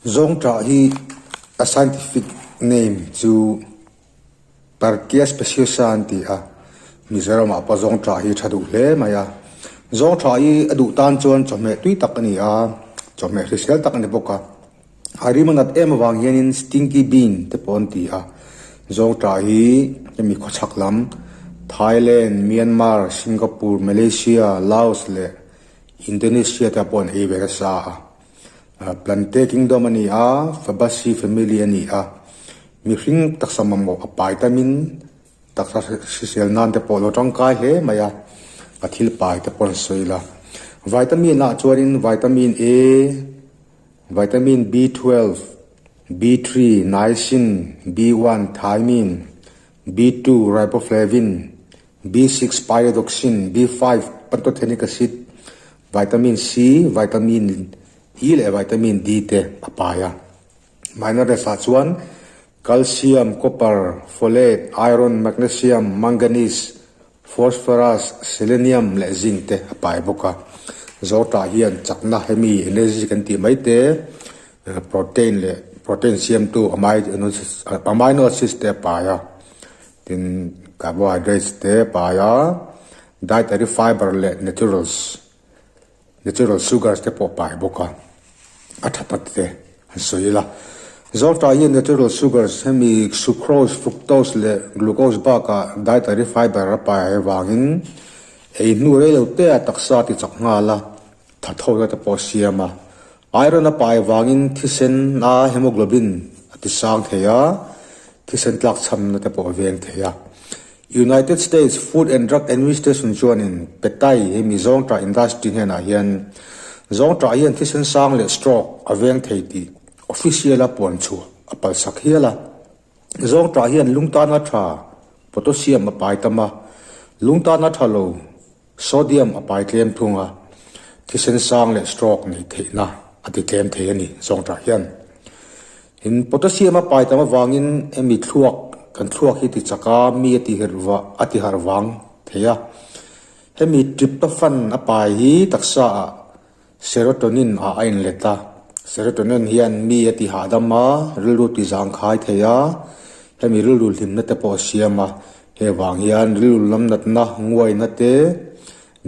Zawngṭah hi a scientific name chu Parkia speciosa an ti a, Mizoramah pawh zawngṭah hi tha duh hle mai a. Zawngṭah hi a duh tan chuan chawhmeh tui tak a ni a, chawhmeh hrisel tak a ni bawk a. A rim a nat em avang hianin stinky bean te pawh an ti a. Zawngṭah hi hemi khawchhak lam Thailand, Myanmar, Singapore, Malaysia, Laos leh Indonesia te ah pawh an ei ve nasa a. Plantae Kingdom a ni a, Fabaceae family a ni a. Mihring taksa mamawh a pai tamin taksa hrisel nan te pawh a lo tangkai hle mai a, a thil pai te pawh an sawi la. Vitamin ah chuanin vitamin A, vitamin B12, B3, niacin, B1, thiamine, B2, riboflavin, B6, pyridoxine, B5, pantothenic acid, Vitamin C, Vitamin E leh Vitamin D te a pai a. Minerals ah chuan Calcium, Copper, Folate, Iron, Magnesium, Manganese, Phosphorus, Selenium leh Zinc te a pai bawk a. Zawtah hian chakna hemi energy kan tih mai te, protein leh protein siamtu amino acids te a pai a. Tin, carbohydrates te a pai a. Dietary fiber leh naturals natural sugars te pawh pai bawk a, a tha tak te han sawi ila. Zawlta hian natural sugars hemi sucrose, fructose leh glucose bakah dietary fiber a pai avangin ei hnu rei lo te a taksa ti chak nghal a, tha tho na te pawh a siam a. Iron a pai avangin thisen a hemoglobin a ti sang thei a, thisen tlakchhamna te pawh a veng thei a. United States Food and Drug Administration chuanin petai hemi zawngṭah industry hnenah hian zawngṭah hian thisen sang leh stroke a veng thei tih official a puan chhuah a palsak hial a. Zawngṭah hian lungtana ṭha potassium a pai tam a, lungtana ṭha lo sodium a pai tlem thung a, thisen sang leh stroke neih theihna a ti tlem thei a ni zawngṭah hian. In potassium a pai tam avangin hemi thluak kan thluak hi ti chak a, mi a ti herh a ti harh vang thei a. Hemi tryptophan a pai hi taksa ah serotonin ah a inlet a, serotonin hian mi a ti hahdam a, rilru ti zangkhai thei a, hemi rilru hlimna te pawh a siam a, hei vang hian rilru lam natna nguaina te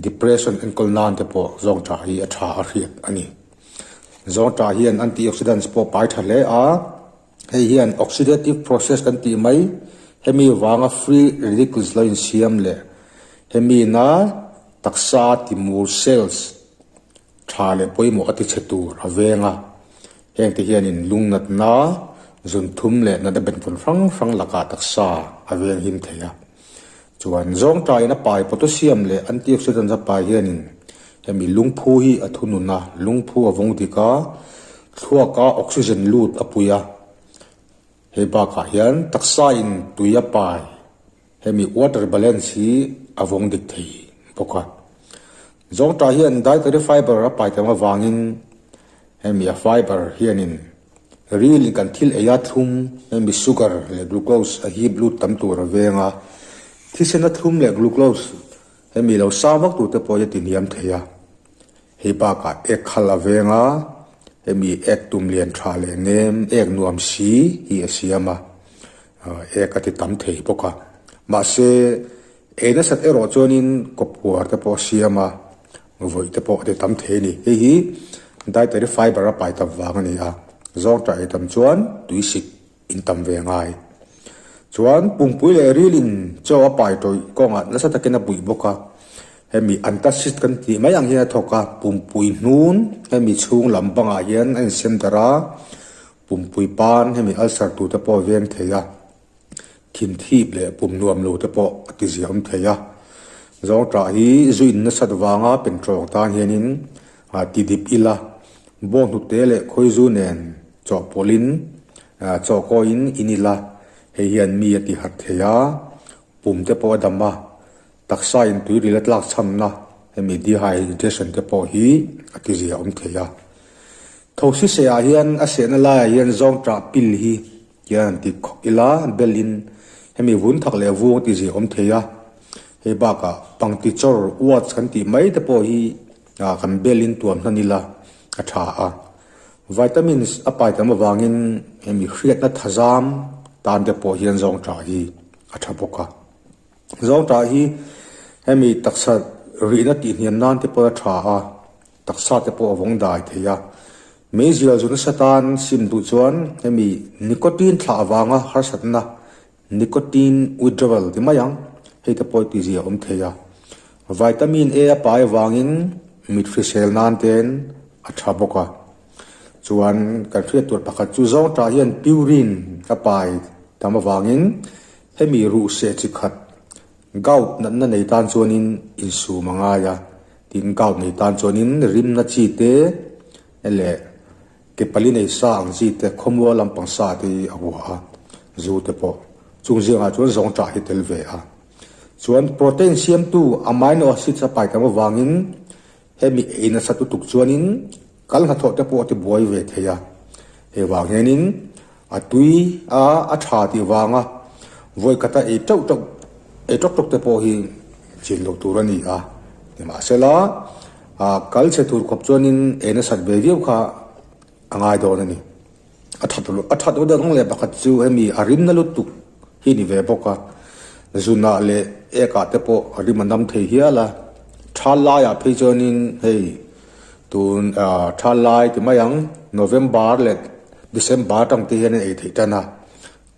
depression enkawl nan te pawh zawngṭah hi a tha a hriat a ni. Zawngṭah hian antioxidants pawh pai tha hle a, hei hian oxidative process kan tih mai, hemi vanga free radicals lo insiam leh hemi na taksa timur cells tha leh pawimawh a ti chhe tur a veng a, hengte hianin lungnatna, zunthum leh natna benvawn hrang hrang lakah taksa a veng him thei a. Chuan zawngṭain a pai potassium leh antioxidants a pai hianin hemi lungphu hi a thunun a, lungphu a vawng dik a, thluaka oxygen lut a pui a. Hei bakah hian taksain tui a pai hemi water balance hi a vawng dik thei bawk a. Zawngṭah hian dietary fiber a pai tam avangin hemi a fiber hianin Ril in kan thil ei a thlum hemi sugar leh glucose a hip lut tam tur a veng a, thisen a thlum leh glucose hemi lo sang vak tur te pawh hi a ti hniam thei a. Hei bakah ek khal a veng a, hemi ek tum lian tha leh nem ek nuam si hi a siam a, ek a ti tam thei bawk a. Mahse, ei nasat erawh chuanin kawppuar te pawh a siam a. Vawi te pawh a ti tam thei a ni. Hei hi dietary fiber a pai tam vang a ni a, zawngṭah ei tam chuan tuisik in tam ve ngai. Chuan pumpui leh rilin chaw a pai tawih kawngah nasa takin a buih bawk a, hemi antacid kan tih mai ang hian a thawk a, pumpui hnun hemi chhung lam bangah hian a insem darh a, pumpui pan hemi ulcer tur te pawh a veng thei a. Thinthip leh pum nuam lo te pawh a ti ziam thei a. Zawngṭah hi zu in nasat vanga pentrawng tan hianin ti dip ila, bawnghnute leh khawizu nen chawhpawlhin chawhkawiin in ila, hei hian mi a ti harh thei a, pum te pawh a dam a, taksa in tuiril a tlak chhamna hemi dehydration te pawh hi a ti ziaawm thei a. Thosi sehah hian a sehna laiah hian zawngṭah pil hi Hian an ti khawk ila, bel in hemi vun thak leh vung ti zia awm thei a, hei bakah pangti chawr wards kan tih mai te pawh hi kan bel in tuam hnan ila a tha a. Vitamins a pai tam avangin hemi hriatna thazam tan te pawh hian zawngṭah hi a ṭha bawk a. Zawngṭah hi hemi taksa rihna tihhniam nan te pawh a ṭha a, taksa te pawh a vawng dai thei a. Meizial zu nasa tan sim duh chuan hemi nicotine thlah avanga harsatna Nicotine withdrawal ti mai ang, hei te pawh tih zia a awm thei a. Vitamin A a pai avangin mit hrisel nan ten a tha bawk a. Chuan kan hriat tur pakhat chu zawngtah hian purine a pai tam avangin hemi ruh seh chi khat gout natna nei tan chuanin insum a ngai a, tin gout nei tan chuanin rimna chi te leh Ke pali nei sa ang chi te, khawmual lampang sa te hi a hua a, zu te pawh. Chung zingah chuan zawngṭah hi tel ve a. Chuan protein siamtu amino acids a pai tam avangin hemi ei nasa tutuk chuanin kal hnathawh te pawh a ti buai ve thei a. Hei vang hianin a tui a a tha tih vanga vawi khata ei teuh teuh ei tawk tawk te pawh hi chin loh tur a ni a. Nimahsela. A kal chhe tur khawp chuanin ei nasat ve viau kha a ngai dawn a ni. A that a that loh deuh ang leh pakhat chu hemi a rimna lutuk hi ni ve bawk a, zunah leh ekah te pawh a rim a nam thei hial a. Thal laiah phei chuanin hei tun ah thal lai ti mai ang November leh December atang te hian a ei theih tan a,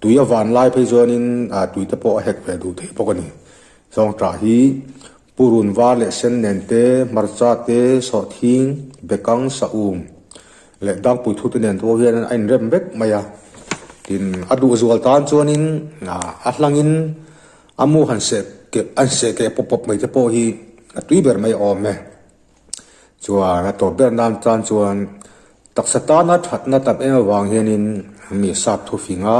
tui a van lai phei chuanin ah tui te pawh a hek ve duh thei bawk a ni. Zawngṭah hi Purun var leh sen nen te, hmarcha te, sawhthing, bekang, saum leh dangpui thu te nen pawh hian a inrem vek mai a. Tin, a duh zual tan chuanin a hlangin a mu han seh keh an seh keh pawp pawp mai te pawh hi a tui ber mai awm e. Chuan a tawp ber nan tan chuan taksa tana thatna tam em avang hianin mi sap thufing a,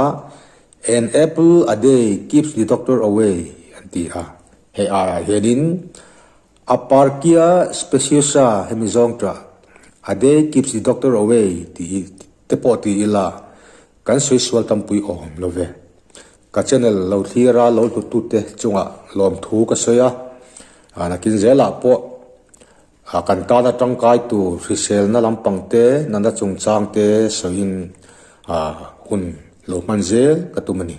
An apple a day keeps the doctor away an ti a. Hei aiah hianin a Parkia speciosa hemi zawng tah A day keeps the doctor away tih hi te pawh ti ila kan sawi sual tampui awm lo ve. Ka channel lo thlir a lo hluttute chungah lawmthu ka sawi a, nakin zelah pawh kan tana tangkai tur hriselna lampang te nana chungchang te sawiin hun lo hman zel ka tum a ni.